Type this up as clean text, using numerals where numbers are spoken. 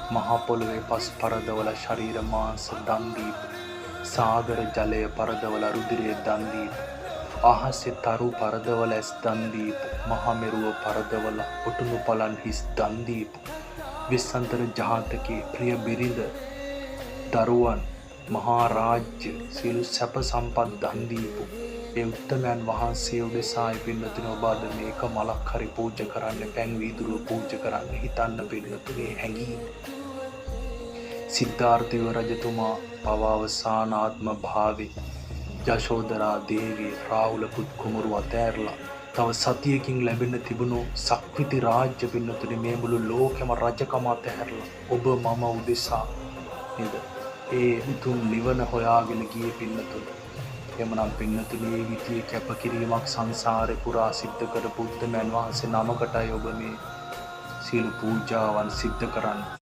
මහ පොළොවේ පස් පරදවලා ශරීර මාංශ දන් දීපු, සාගර ජලය පරදවලා රුධිරය දන් දීපු, අහසේ තරු පරදවලා ඇස් දන් දීපු, මහ මෙරුව පරදවලා ඔටුනු පලන් හිස් දන් දීපු, වෙස්සන්තර ජාතකයේ ප්‍රිය බිරිඳ, දරුවන්, මහා රාජ්‍ය, සියලු සැප සම්පත් දන් දීපු ඒ උත්තමයන් වහන්සේ උදෙසායි පින්නතුනේ ඔබ අද මේක මලක් හරි පූජා කරන්න, පැන් වීදුරුව පූජා කරන්න හිතන්න පින්නතුනේ හැඟීම. සිද්ධාර්ථ රජතුමා පව අවසාන ආත්ම භාවේ යශෝදරා දේවිය රාහුල පුත් කුමරු අතෑරලා තව සතියකින් ලැබෙන්න තිබුණු සක්විති රාජ්‍ය පින්නතුනේ මේ මුළු ලෝකෙම රජකම අතහැරලා ඔබ මම උදෙසා නේද ඒ උතුම් නිවන හොයාගෙන ගියේ පින්නතුනේ. එහෙමනම් පින්නතුනේ මේ විදියේ කැපකිරීමක් සංසාරේ පුරා සිද්ධ කරපු උත්තමයන් වහන්සේ නමකටයි ඔබ මේ සියලු පූජාවන් සිද්ධ කරන්නේ.